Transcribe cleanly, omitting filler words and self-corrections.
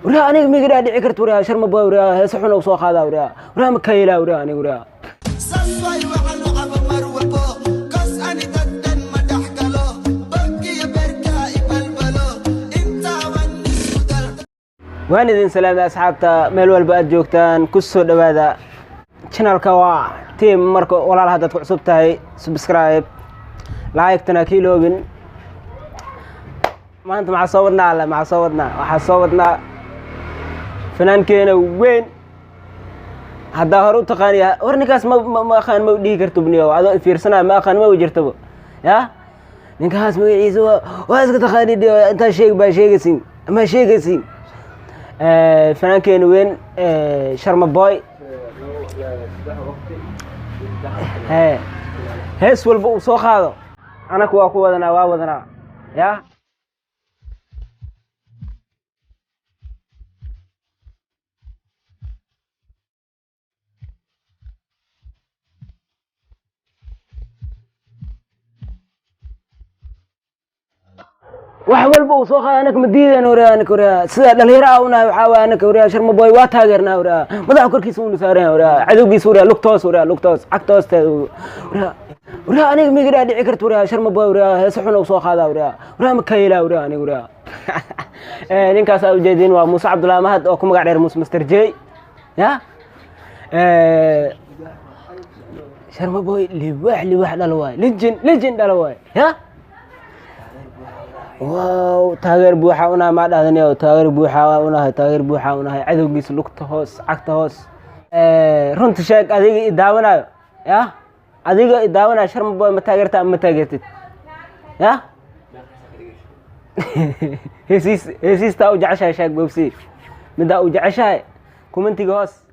Waraa, aniga miga dhaa dhici karta? Waraa, Sharma Boy, waraa, heese xun soo qaadaa. Waraa, waraa, ma kaylaa? Waraa, aniga, waraa. Saas waay, waxaan u cabo mar walbo, 'cause ani dad dhan ma dhex galo, bankiyo beerka i balbalo intaaban isku dal. Waan idin salaamay, asxaabta, meel walba aad joogtaan. Ku soo dhowaada channelka, waa team. Marka walaal, haddaad ku cusub tahay, subscribe, like-tana ka iloobin. Maanta maxaa soo wadnaa? Alle, maxaa soo wadnaa? Waxaa soo wadnaa fanaankeena weyn. Haddaa hore u taqaaniya, war ninkaas ma aqaan ma dhihi karto bniyo. Adoo ifiirsanaya, ma aqaan ma jirtaba. Ya ninkaas magaciisa waa iska taqaanid. Intaa sheeg baa sheegaysin ma sheegaysin. Fanaankeena weyn, Sharma Boy, he hees walba uu soo qaado, anaka waa ku wadanaa, waa wadanaa. Ya wax walba uu soo qaado, anaka ma diideen. Waraa, anaka, waraa, sida dhalinyaro ah unahay, waxaa waay, anaka, waraa, Sharma Boy waa taageernaa. Waraa, madaxa korkiisa uuna saaran yahay. Waraa, cadowgiisa, waraa, lugtoos, waraa, lugtoos, cagta hoosteeda. Waraa, waraa, aniga miga dhaa dhici karta? Waraa, Sharma Boy, waraa, heese xun soo qaadaa. Waraa, waraa, ma kaylaa? Waraa, aniga, waraa, ninkaas aa ujeedin waa Muuse Cabdullaahi Mahad oo ku magac dheer Muuse Master J. Ya Sharma Boy, libaax, libaax dhalo waay, legend, legend dhalo waay. Ya wow, taageer buuxa unahay, maa dhahdaniyo? Taageer buuxa unahay, taageer buuxa unahay. Cadowgiisa lugta hoos, cagta hoos. Runta sheeg, adiga i daawanayo, ya adiga i daawanayo, Sharma Boy ma taageerta ama ma taageertid? Ya heesiis, heesiistaa u jeceshahay sheeg, bobsi, middaa u jeceshahay commentiga hoos.